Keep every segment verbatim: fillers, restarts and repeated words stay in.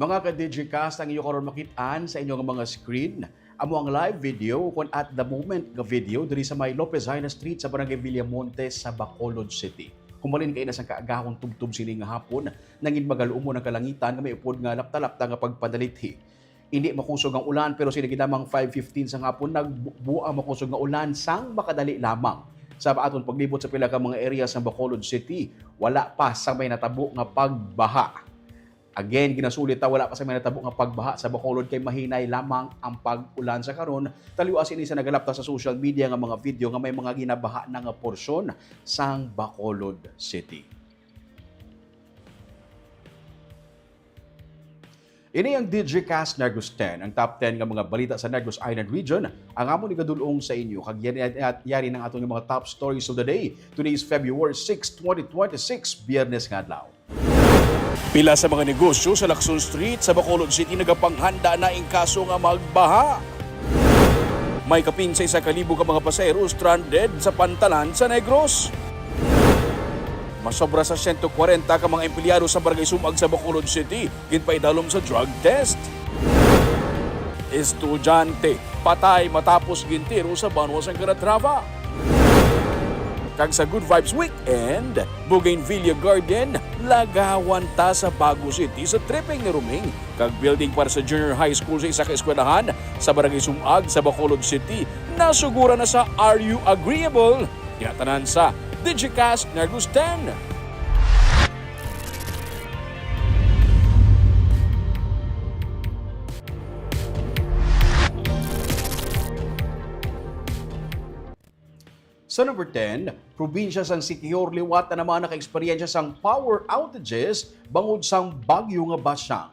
Mga ka-Digicast, ang inyo karon makit-an sa inyong mga screen amo ang live video, kung at the moment nga video, diri sa may Lopez Jaena Street sa Barangay Villamontes sa Bacolod City. Kumalin kay na sang kaagahon tubtob sini nga hapon, nangin magaluumon ang kalangitan nga may upod nga lapta-lapta nga pagpanalithi. Hindi makusog ang ulan, pero sini gid lamang five fifteen sa hapon, nagbuo ang makusog nga ulan sang makadali lamang. Sa aton paglibot sa pila ka mga area sa Bacolod City, wala pa sa may natabo nga pagbaha. Again, ginasulit ta, wala pa sa may natabo nga pagbaha sa Bacolod kay mahinay lamang ang pag-ulan sa karon. Taliwas ini sa nagalapta sa social media nga mga video nga may mga ginabaha na nga porsyon sang Bacolod City. Ini ang Digicast Negros ten, ang top ten nga mga balita sa Negros Island Region. Ang amon igadul-ong sa inyo, kag yari, yari ng aton nga mga top stories of the day. Today is February six, twenty twenty-six, Biyernes nga adlaw. Pila sa mga negosyo sa Lacson Street sa Bacolod City nagapanghanda na in kaso nga magbaha. May kapin sa isa ka libo ka mga pasahero stranded sa pantalan sa Negros. Masobra sa siyento kwarenta ka mga empleyado sa Barangay Sumag sa Bacolod City ginpaidalom sa drug test. Estudyante patay matapos gintiro sa banwa sang Calatrava. Kag sa Good Vibes Weekend, Bougainvillea Garden, lagawan ta sa Bago City sa tripping ni Roming, kag building para sa junior high school sa isa ka eskwelahan sa Barangay Sumag sa Bacolod City. Nasugura na sa Are You Agreeable? Kinatanan sa Digicast Negros ten. Sa number ten, probinsya sang Siquijor liwat na naman naka-eksperyensya sang power outages bangod sang bagyo nga Basyang.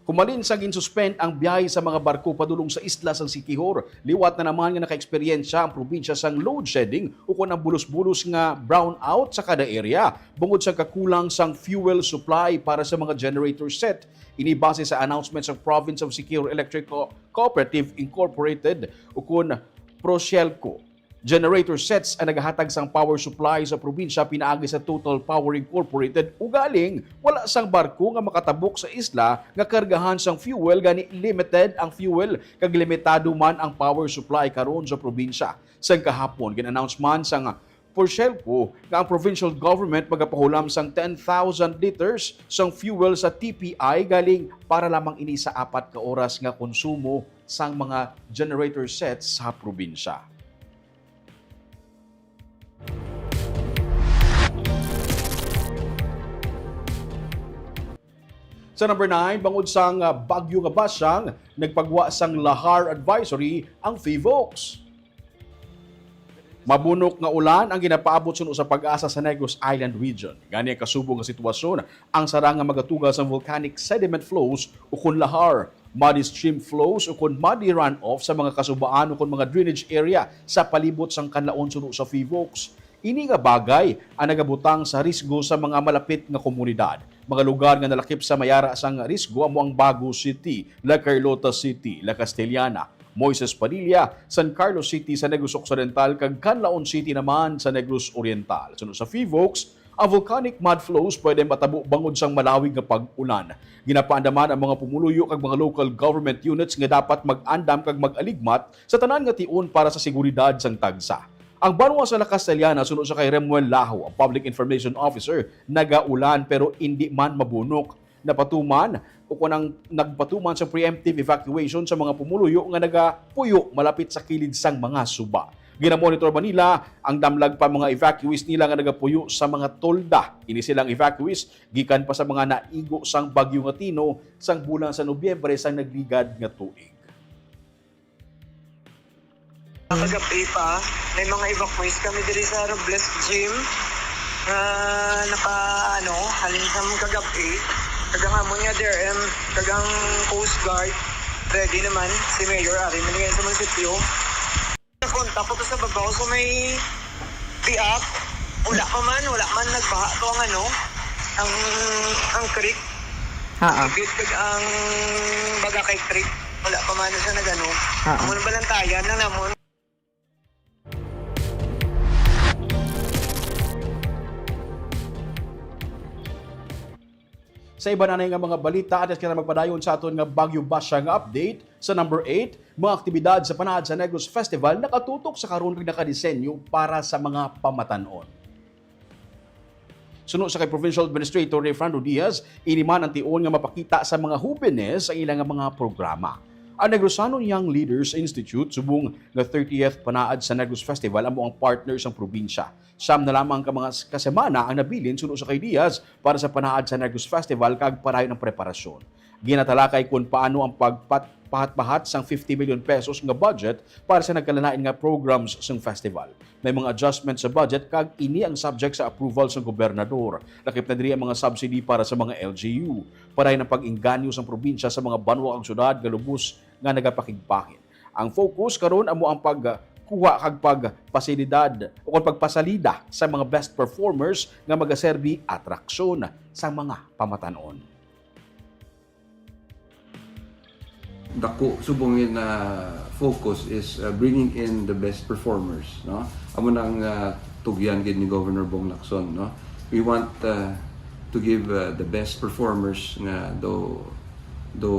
Kumalin sa ginsuspend ang biyahe sa mga barko padulong sa isla sang Siquijor, liwat na naman nga naka-eksperyensya ang probinsya sang load shedding ukon ang bulos-bulos nga brownout sa kada area bangod sa kakulang sang fuel supply para sa mga generator set. Ini base sa announcement sa Province of Siquijor Electric Co-, Cooperative Incorporated, ukon Procelco. Generator sets ang nagahatag sang power supply sa probinsya pinaagi sa Total Power Incorporated. Ugaling, wala sang barko nga makatabok sa isla nga kargahan sang fuel, gani limited ang fuel kag limitado man ang power supply karon sa probinsya. Sang kahapon, gin-announce man sang Procelco nga ang provincial government magapahulam sang ten thousand liters sang fuel sa T P I galing para lamang ini sa apat ka oras nga konsumo sang mga generator sets sa probinsya. Sa number nine, bangod sang, ah, bagyo nga Basyang, nagpagwa sang lahar advisory ang PHIVOLCS. Mabunok nga ulan ang ginapaabot suno sa PAGASA sa Negros Island Region. Gani ang kasubo nga sitwasyon, ang sarang nga magatuga sang volcanic sediment flows ukon lahar, muddy stream flows ukon muddy runoff sa mga kasubaan ukon mga drainage area sa palibot sang kanlaon suno sa PHIVOLCS. Ini nga bagay ang nagabutang sa risgo sa mga malapit nga komunidad, mga lugar nga nalakip sa mayara sang risgo amo ang Bago City, La Carlota City, La Castellana, Moises Padilla, San Carlos City sa Negros Occidental, kag Canlaon City naman sa Negros Oriental. Suno sa PHIVOLCS, ang volcanic mud flows pwede matabo bangod sang malawig nga pag-ulan. Ginapaandaman ang mga pumuluyo kag mga local government units nga dapat mag-andam kag mag-aligmat sa tanan nga tion para sa seguridad sang tagsa. Ang banwa sa La Castellana, suno sa kay Remuel Laho, ang Public Information Officer, nagaulan pero indi man mabunok. Napatuman, o kung ang nagpatuman sa preemptive evacuation sa mga pumuluyo nga nagapuyo malapit sa kilid sang mga suba. Ginamonitor man nila ang damlag pa mga evacuees nila nga nagapuyo sa mga tolda. Ini silang evacuees gikan pa sa mga naigo sang Bagyo nga Tino sang bulan sa Nobyembre sang nagligad nga tuig. Kagabi pa, may mga evacuees kami diri sa Robles Gym nga naka, ano, halin sa mga kagabi. Kag ang amon nga D R M, kag ang Coast Guard, ready naman. Si Mayor, ari man ngayon sa munisipyo. Nakontak ko to sa babaw, sa may biak. Wala pa man, wala man nagbaha to ang, ano, ang, ang creek. Haa. Bit kag ang Bagakay Creek. Wala pa man siya nagano. Haa. Amo nang balantayan na namon. Sa iban anay nga mga balita, atas kita magpadayon sa aton nga Baguio Basya nga update. Sa number eight, mga aktibidad sa Panaad sa Negros Festival nakatutok sa karon kag nakadisenyo para sa mga pamatan-on. Suno sa kay Provincial Administrator Rayfrando Diaz, ini man ang tion nga mapakita sa mga hubenes ang ila nga mga programa. Ang Negrosanon Young Leaders Institute subong nga thirtieth Panaad sa Negros Festival amo ang partner sang probinsya. Siyam na lamang ka mga s-, kasemana ang nabilin suno sa kay Diaz para sa Panaad sa Negros Festival kag padayon ang preparasyon. Ginatalakay kon paano ang pagpat-, pahat-pahat sang fifty million pesos nga budget para sa nagkalain-lain nga programs sang festival. May mga adjustment sa budget kag ini ang subject sa approval sang gobernador. Lakip na diri ang mga subsidy para sa mga L G U. Padayon ang pag-inganyo sang probinsya sa mga banwa kag syudad nga lubos nga nagapakigbahin. Ang focus karon amo ang pagkuha kag pagpasilidad o kon pagpasalida sa mga best performers nga magaserbi atraksyon sa mga pamatan-on. Dako subong nga focus is, uh, bringing in the best performers, no? Amo nang, uh, tugyan gid ni Governor Bong Lacson, no? We want, uh, to give, uh, the best performers nga do, do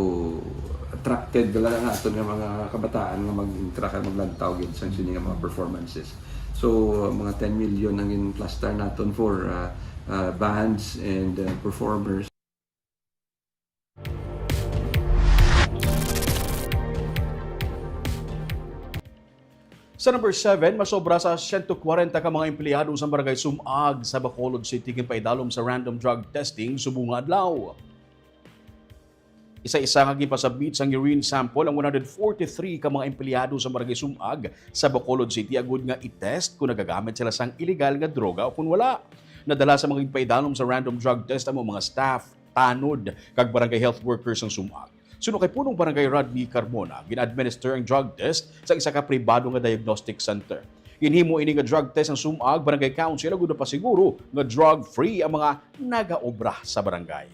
attracted gala nga aton nga mga kabataan nga mag-interact kag maglantaw gid sang sini nga mga performances. So, mga ten million ang in-cluster naton for, uh, uh, bands and, uh, performers. Sa number seven, masobra sa siyento kwarenta ka mga empleyado sa Barangay Sumag sa Bacolod City ginpaidalom sa random drug testing subong nga adlaw. Isa-isa nga ginpasubmit sang urine sample ang one hundred forty-three ka mga empleyado sa Barangay Sumag sa Bacolod City agud nga i-test kung nagagamit sila sang iligal nga droga o kung wala. Nadala sa mga ginpaidalom sa random drug test ang mga staff, tanod, kag barangay health workers sang Sumag. Suno kay Punong Barangay Rodney Carmona, gin-administer ang drug test sa isa ka pribado nga diagnostic center. Ginhimo ini nga drug test sang Sumag Barangay Council agud mapasiguro nga drug-free ang mga nagaobra sa barangay.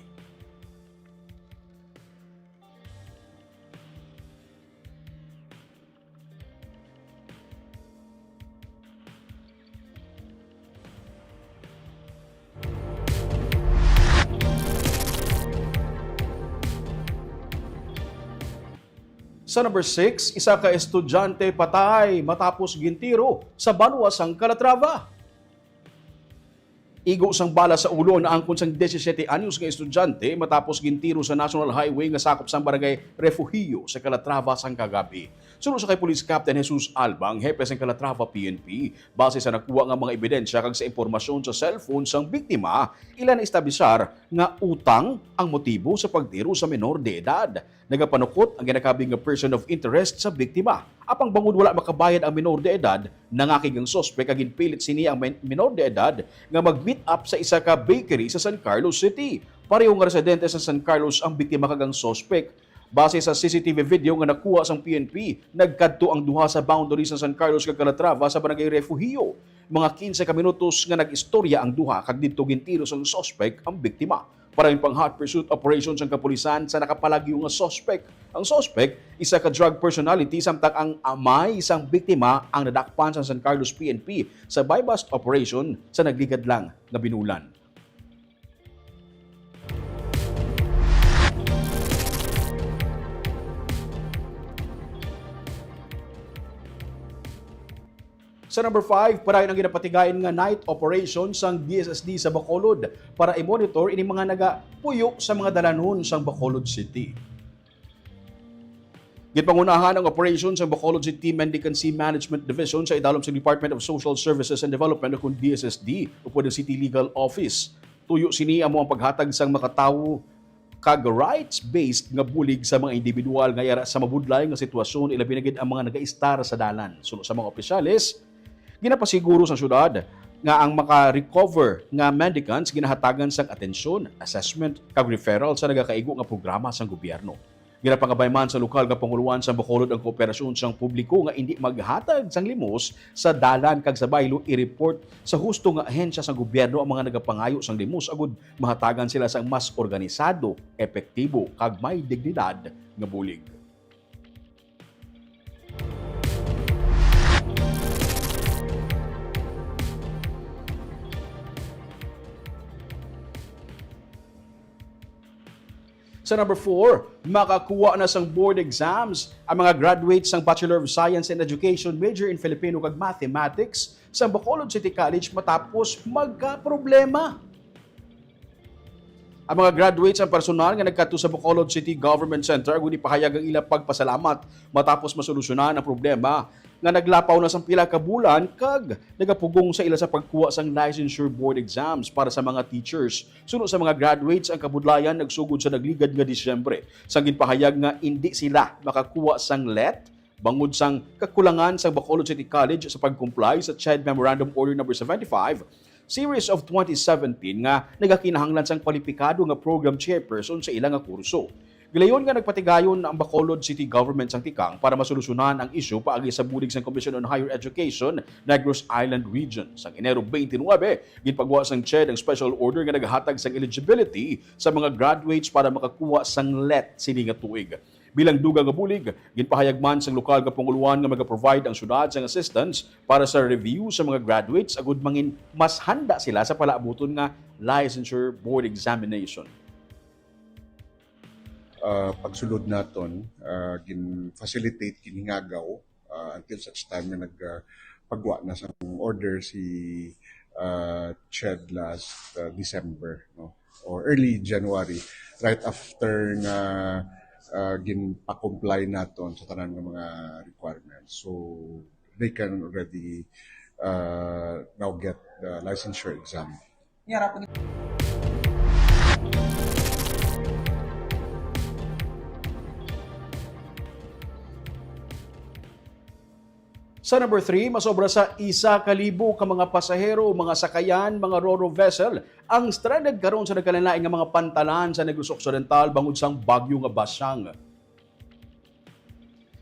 Sa number six, isa ka estudyante patay matapos gintiro sa banwa sang Calatrava. Igo sang bala sa ulo ang naangkon sang disisiete anyos nga estudyante matapos gintiro sa National Highway nga sakop sang Barangay Refugio sa Calatrava sang kagab-i. Suno sa kay Police Captain Jesus Alba, ang hepe sang Calatrava P N P, base sa nakuha nga mga ebidensya kag sa impormasyon sa cellphone sang biktima, ila naestablisar nga utang ang motibo sa pagtiro sa menor de edad. Nagapanukot ang ginakabig nga person of interest sa biktima. Apang bangod wala makabayad ang menor de edad, nangakig ang suspek kag ginpilit sini ang men-, menor de edad nga mag-meet up sa isa ka bakery sa San Carlos City. Pareho nga residente sa San Carlos ang biktima kag ang suspek. Base sa C C T V video nga nakuha sang P N P, nagkadto ang duha sa boundary sa San Carlos kag Calatrava sa Barangay Refugio. Mga kinse ka minutos nga nag-istorya ang duha kag didto gintiro sang suspek ang biktima. Para ang pang-hot pursuit operation sang kapulisan sa nakapalagyo nga suspek. Ang suspek, isa ka drug personality, samtang ang amay sang biktima ang nadakpan sa San Carlos P N P sa buy-bust operation sa nagligad lang nga binulan. Sa number five, padayon ang ginapatigayon nga night operation sang D S S D sa Bacolod para i-monitor ini mga nagapuyo sa mga dalanon sang Bacolod City. Ginpangunahan ang operation sang Bacolod City Mendicancy Management Division sa idalom sa Department of Social Services and Development o kon D S S D upod ang City Legal Office. Tuyo sini amo ang paghatag sang makatawo kag rights-based nga bulig sa mga individual nga yara sa mabudlay nga sitwasyon, ilabi na gid ang mga nagaistar sa dalan. Suno sa mga opisyales, ginapasiguro sa syudad nga ang maka-recover nga mendicants ginahatagan sang atensyon, assessment, kag referral sa nagakaigo nga programa sang gobyerno. Ginapangabay man sa lokal nga panguloan sa Bacolod ang kooperasyon sang publiko nga indi maghatag sang limos sa dalan kag sa baylo i-report sa husto nga ahensya sang gobyerno ang mga nagapangayo sang limos agud mahatagan sila sang mas organisado, epektibo, kag may dignidad nga bulig. Sa number four, makakuha na sang board exams ang mga graduates sang Bachelor of Science in Education major in Filipino kag Mathematics sa Bacolod City College matapos magkaproblema. Ang mga graduates ang personal nga nagkadto sa Bacolod City Government Center agud ipahayag ang ilang pagpasalamat matapos masolusyonan ang problema nga naglapaw na sang pila ka bulan kag nagapugong sa ila sa pagkuha sang licensure board exams para sa mga teachers. Suno sa mga graduates, ang kabudlayan nagsugod sa nagligad nga Disyembre, sang ginpahayag nga indi sila makakuha sang let bangod sang kakulangan sang Bacolod City College sa pag-comply sa CHED Memorandum Order Number seventy-five, Series of twenty seventeen, nga nagakinahanglan sang kwalipikado nga program chairperson sa ila nga kurso. Gilayon nga nagpatigayon ang Bacolod City Government sang tikang para masolusyonan ang isyu paagi sa bulig sang Commission on Higher Education, Negros Island Region. Sang Enero twenty-nine, ginpagwa sang CHED ang special order nga naghatag sang eligibility sa mga graduates para makakuha sang let sini nga tuig. Bilang dugang nga bulig, ginpahayag man sang lokal nga panguloan nga maga-provide ang syudad sang assistance para sa review sa mga graduates agud mangin mas handa sila sa palaabuton nga licensure board examination. Ah, pagsulod naton, ah, gin-facilitate, ginhingagaw, ah, until such time nga nag, ah, pagwa na sang order si, ah, CHED last, ah, December, no? Or early January, right after nga, ah, ginpa-comply naton sa tanan nga mga requirements. So, they can already, ah, now get the licensure exam. Sa number three, masobra sa isa ka libo ka mga pasahero, mga sakayan, mga ro-ro vessel ang stranded karon sa nagkalain-lain nga mga pantalan sa Negros Occidental bangod sang bagyo nga Basyang.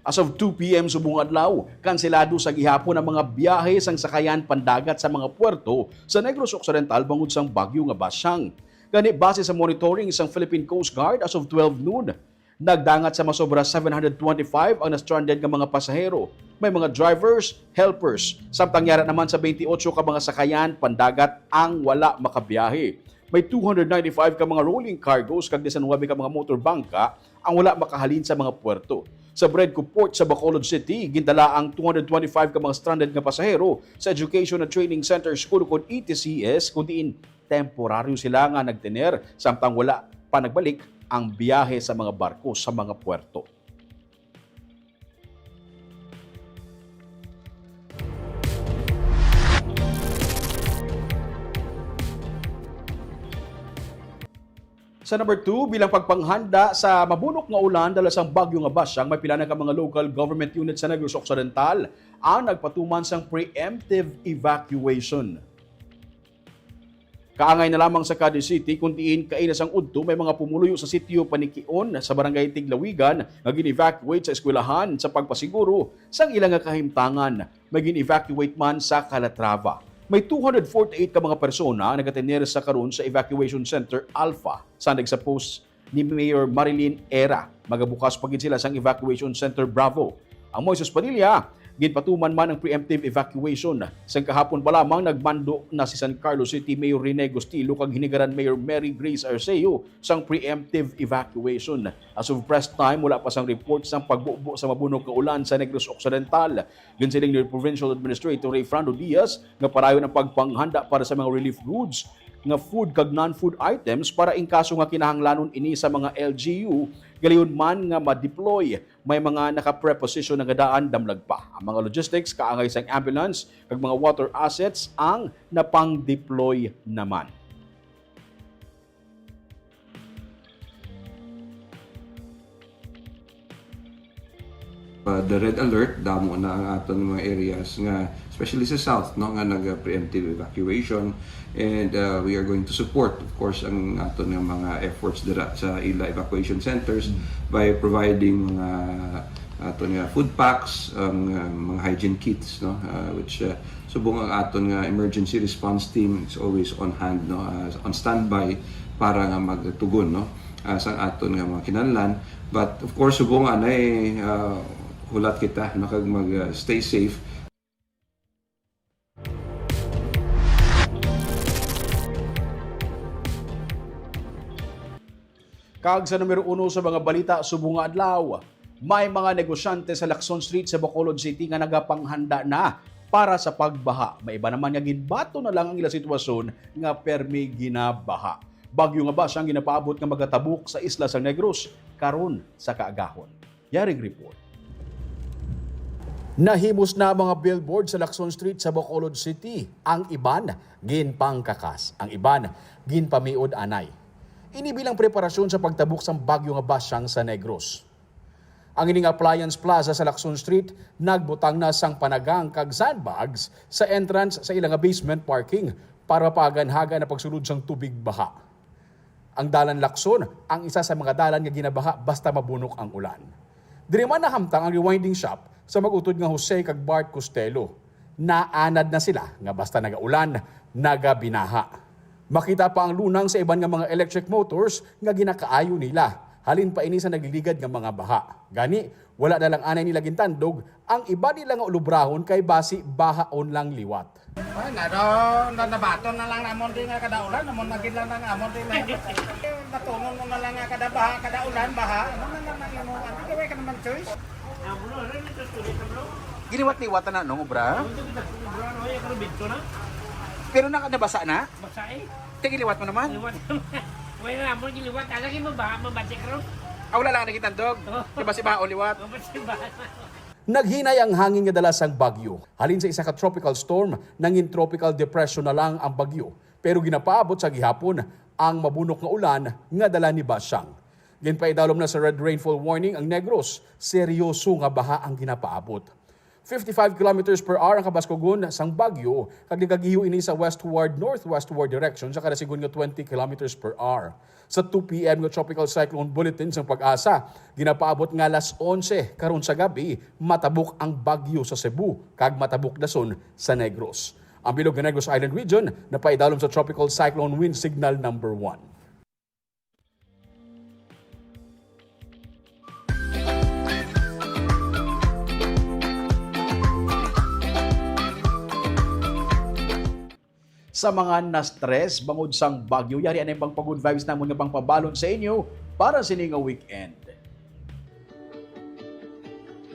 As of two p.m. subong adlaw, kanselado sa gihapon ang mga biyahe sang sakayan pandagat sa mga puerto sa Negros Occidental bangod sang bagyo nga Basyang. Gani, base sa monitoring sang Philippine Coast Guard, as of twelve noon, nagdangat sa masobra seven hundred twenty-five ang na-stranded nga mga pasahero. May mga drivers, helpers, samtang yara naman sa twenty-eight ka mga sakayan pandagat ang wala makabiyahe. May two hundred ninety-five ka mga rolling cargos kag diecinuebe ka mga motor bangka ang wala makahalin sa mga puerto. Sa Bredco Port sa Bacolod City, gindala ang two hundred twenty-five ka mga stranded nga pasahero sa Education and Training Center School, kon E T C S, kun diin temporaryo sila nga nagtener samtang wala pa nagbalik ang biyahe sa mga barko sa mga puerto. Sa number two, bilang pagpanghanda sa mabunok nga ulan dala sang bagyo nga Basyang, may pila na ka mga local government unit sa Negros Occidental ang nagpatuman sang preemptive evacuation. Kaangay na lamang sa Cadiz City, kun diin kaina sang udto may mga pumuluyo sa sitio Panikion sa Barangay Tiglawigan nga gin-evacuate sa eskwelahan sa pagpasiguro sang ila nga kahimtangan. May gin-evacuate man sa Calatrava. May two hundred forty-eight ka mga persona ang nagatener sa karon sa Evacuation Center Alpha, sa nagsa post ni Mayor Marilyn Era. Magabukas pa gid sila sang Evacuation Center Bravo. Ang Moises Padilla, ginpatuman man ang preemptive evacuation. Sang kahapon pa lamang, nagmando na si San Carlos City Mayor Rene Gustilo kag Hinigaran Mayor Mary Grace Arceo sang preemptive evacuation. As of press time, wala pa sang report sang pagbubo sa mabunok nga ulan sa Negros Occidental. Ginsiling ni Provincial Administrator Rayfrando Diaz nga padayon ang pagpanghanda para sa mga relief goods nga food kag non-food items para in kaso nga kinahanglanon ini sa mga L G U, galayon man nga ma-deploy. May mga naka-preposition na nga daan damlag pa. Ang mga logistics, kaangay sang ambulance, kag mga water assets ang napang-deploy naman. Uh, the red alert, damo na ang aton mga areas nga, especially sa south, no, nga nag-preemptive evacuation. And uh, we are going to support, of course, ang aton nga mga efforts dira sa ila evacuation centers by providing mga aton nga food packs, ang uh, mga hygiene kits, no, uh, which uh, subong ang aton nga emergency response team is always on hand, no, uh, on standby para nga magtugon, no, uh, sa aton nga mga kinahanglan. But of course, subong anay uh, hulat kita, no, kag mag uh, stay safe. Kag sa numero uno sa mga balita subong nga adlaw, may mga negosyante sa Lacson Street sa Bacolod City nga nagapanghanda na para sa pagbaha. May iba naman nga ginbaton na lang ang ila sitwasyon nga permi ginabaha. Bagyo nga Basyang ginapaabot nga magatabok sa isla sang Negros karon sa kaagahon. Yaring report. Nahimos na ang mga billboard sa Lacson Street sa Bacolod City. Ang iban ginpangkakas, ang iban ginpamiod anay. Ini bilang preparasyon sa pagtabok sang Bagyo nga Basyang sa Negros. Ang ining Appliance Plaza sa Lacson Street nagbutang na sang panagang kag sandbags sa entrance sa ila nga basement parking para paaganhagan ang pagsulod sang tubig baha. Ang Dalan Lacson ang isa sa mga dalan nga ginabaha basta mabunok ang ulan. Diri man nahamtang ang rewinding shop sa mag-utod nga Jose kag Bart Costello. Naanad na sila nga basta nagaulan, nagabinaha. Makita pa ang lunang sa iban nga mga electric motors nga ginakaayo nila. Halin pa ini sa nagliligad nga mga baha. Gani, wala na lang anay nila gintandog ang iba nila nga ulubrahon kay basi bahaon lang liwat. Ay, na, na, na, nabaton na lang namon din nga kada ulan, namon na gid lang ang amon din na. Batunon mo na lang nga kada baha, kada ulan, baha. Ano na lang ang imo, ano, kaya ka naman choice? Giliwat-liwat na, no, obra? Pero naka-, nabasa na? Basa eh. Tigiliwat mo naman? Liwat. Wala na mo giliwat. Alam mo ba, mabati ka ron? Ah, wala lang nakitandog? Oo. Diba si Bao liwat? Mabati ba? Naghinay ang hangin nga dala sang bagyo. Halin sa isa ka tropical storm, nangin tropical depression na lang ang bagyo. Pero ginapaabot sa gihapon ang mabunok nga ulan nga dala ni Basyang. Ginpaidalom na sa red rainfall warning ang Negros. Seryoso nga baha ang ginapaabot. Fifty-five kilometers per hour ang kabaskugon sang bagyo, kag nagagiho ini sa westward-northwestward direction sa kada sigon nga twenty kilometers per hour. Sa two P M nga Tropical Cyclone Bulletin sang PAGASA, ginapaabot nga alas onse karon sa gab-i, matabok ang bagyo sa Cebu, kag matabok dason sa Negros. Ang bilog nga Negros Island Region napaidalom sa Tropical Cyclone Wind Signal number one. Sa mga na-stress bangod sang bagyo, yari anay pang pa-good vibes namon nga pangpabalon sa inyo para sini nga weekend.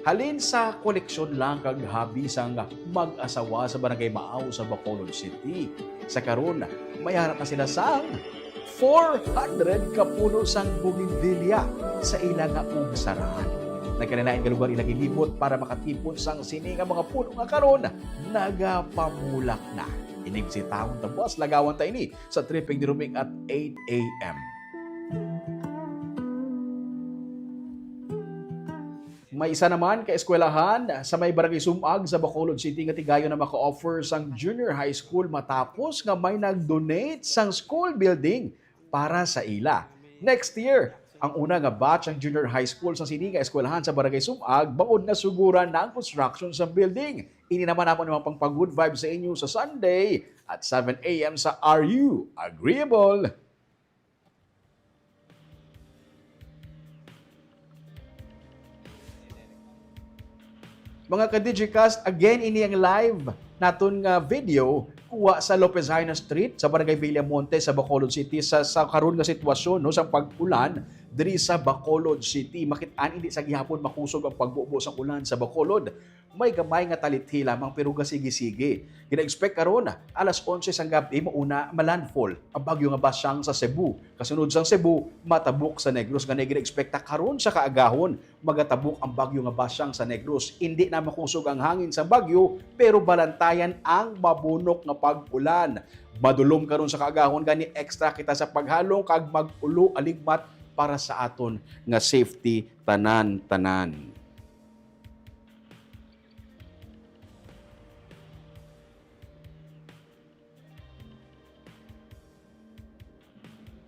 Halin sa koleksyon lang kag hobby sang mag-asawa sa Barangay Maaw sa Bacolod City. Sa karon, may harap na sila sang four hundred ka puno sang bougainvillea sa ila nga ugsaran. Nagkalain-lain nga lugar ila ginlibot para makatipon sang sini nga mga puno nga karon nagapamulak na. Inig si taon ta, boss, lagawan ta ini sa tripping ni Roming at eight A M. May isa naman ka eskwelahan sa may Barangay Sumag sa Bacolod City nga tigayon na maka-offer sang junior high school matapos nga may nag-donate sang school building para sa ila. Next year, ang una nga batch ang junior high school sa sini nga eskwelahan sa Barangay Sumag, bangod nga suguran na ang construction sa building. Ini naman amon mga pangpa-good vibe sa inyo sa Sunday at seven A M sa Are You Agreeable? Mga ka-Digicast, again, ini ang live naton nga video kuha sa Lopez Jaena Street sa Barangay Villamonte sa Bacolod City sa, sa karon nga sitwasyon, no, sa pag-ulan diri sa Bacolod City. Makit-an, hindi sa gihapon makusog ang pagbubo sa ulan sa Bacolod. May gamay nga talithi lamang pero gasigi-sige. Gina-expect karon alas onse sang gab-i mauna ma-landfall ang bagyo nga Basyang sa Cebu. Kasunod sang Cebu, matabok sa Negros. Gani gina-expect ta karon sa kaagahon magatabok ang bagyo nga Basyang sa Negros. Indi na makusog ang hangin sa bagyo pero balantayan ang mabunok nga pag-ulan. Madulom karon sa kaagahon gani extra kita sa paghalong kag mag-ulo aligmat para sa aton nga safety tanan-tanan.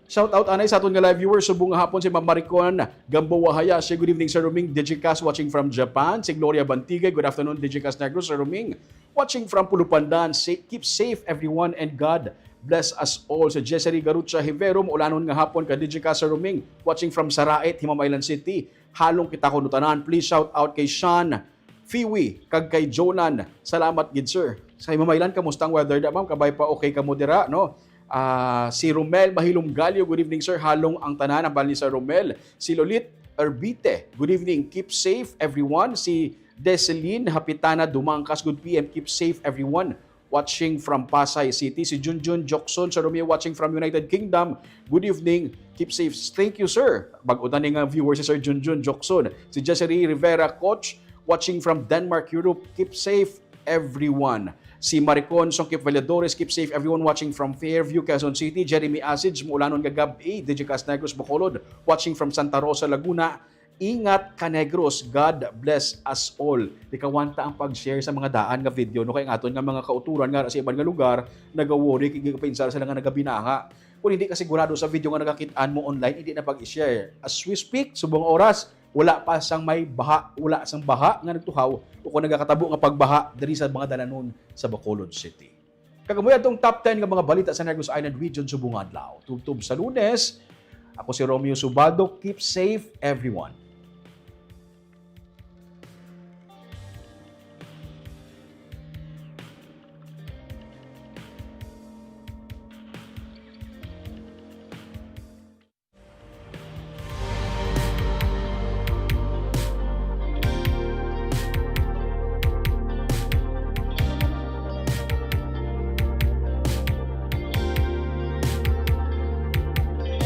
Shout out anay sa aton nga live viewers subong nga hapon, si Ma'am Maricon Gamboa Hayashi. Good evening, Sir Roming. Digicast watching from Japan. Si Gloria Bantigay, good afternoon, Digicast Negros, Sir Roming. Watching from Pulupandan. Sa-, keep safe everyone and God bless us all. Si Jessary Garucha Hivero, maulanon nga hapon ka Digicast, Sir Roming. Watching from Sarait, Himamaylan City. Halong kita kuno tanan. Please shout out kay Sean, Fiwi, kag kay Jonan. Salamat gid, sir. Sa Himamaylan, kamusta ang weather da, ma'am? Kabay pa, okay kamo dira, no? Ah, si Romel Mahilom Galio, good evening, sir. Halong ang tanan, ang ni Sir Romel. Si Lolit Erbite, good evening. Keep safe, everyone. Si Deseline Hapitana Dumangkas, good P M. Keep safe, everyone. Watching from Pasay City. Si Junjun Jokson, Sir Romeo, watching from United Kingdom. Good evening. Keep safe. Thank you, sir. Bag-o na ni nga viewer si Sir Junjun Jokson. Si Jessary Rivera, coach, watching from Denmark, Europe. Keep safe, everyone. Si Maricon Songkip Valladores, keep safe, everyone, watching from Fairview, Quezon City. Jeremy Asij, Muulanon nga gab-i, D J Cast Negros, Bacolod, watching from Santa Rosa, Laguna. Ingat ka, Negros. God bless us all. Di kawanta ang pag-share sa mga daan nga video, no? Kay ang aton nga mga kauturan nga sa iban nga lugar, nagawori, kay gikapinsar sila nga nagabinaha. Kung hindi ka sigurado sa video nga nakakit-an mo online, hindi na pag-share. As we speak, subong nga oras, wala pa sang may baha, wala sang baha nga nagtuhaw o kung nagakatabo nga pagbaha diri sa mga dalanon sa Bacolod City. Kag amo adtong top ten nga mga balita sa Negros Island Region subong nga adlaw. Tubtob sa Lunes, ako si Romeo Subaldo. Keep safe, everyone.